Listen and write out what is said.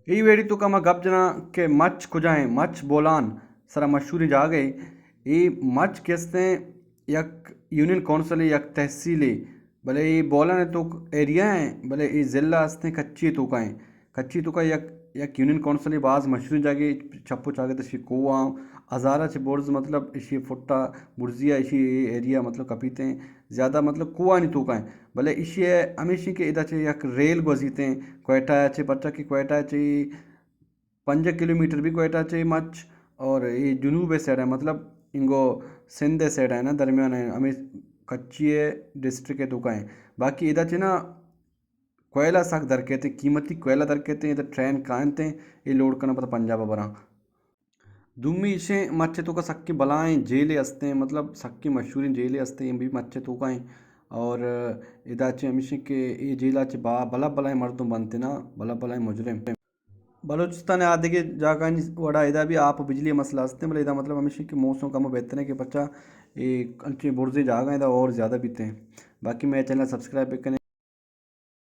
اے ویڈیو توکا ما گپ جناں کہ مچ کجا ایں، مچ بولان سرا مشہوریں جاگہے۔ اے مچ کہ استیں یک یونین کونسلے، یک تحصیلے، بلے اے بولان توک ایریا ایں، بلے اے ضلع استیں کچی توکا ایں۔ کچی توکا یک، یک یونین کونسلے، باز مشہوریں جاگہے، چپ و چاگرد اشی کوہ آں، ہزارہ چہ برز مطلب اشی فٹا برزیا اشی اے ایریا مطلب کپیتیں، زیادہ مطلب کوہانی توکا ایں۔ بلے ایشی ء ہمیش ایں کہ ادا چہ یک ریل گوزیتیں کوئٹہ ء چہ، پرچا کہ کوئٹہ ء چہ پنجاہ کلومیٹر بھی کوئٹہ ء چہ مچ، اور اے جنوب ء سائیڈ ء، مطلب انگو سندھ ء سائیڈ ء نا، درمیان ء ہمے کچی ء ڈسٹرکٹ ء توکا ایں۔ باقی ادا چہ نا کوئلہ سک در کیتیں، قیمتی کوئلہ در کیتیں، ادا ٹرین کاینتیں، اے لوڈ کناں پدا پنجاب ء براں۔ دومی ایشیں مچ ء توکا سکیں بلاہیں جیلے استیں، مطلب سکیں مشہوریں جیلے استیں، اے بھی مچ ء توکا ایں۔ اور ادا چہ ہمیشیں کہ اے جیلا چہ با-، بلا بلاہیں مردم بنت نا، بلا بلاہیں مجرم۔ بلوچستان ء آ دگہ جاگہانی وڑا ادا بھی آپ و بجلی ء مسئلہ استیں، بلے ادا مطلب ہمیشیں کہ موسم کم بہتریں کہ پرچا اے انچیں برزیں جاگہ ادا اور زیادہ بیتیں۔ باقی مئے چینل سبسکرائب بکنے۔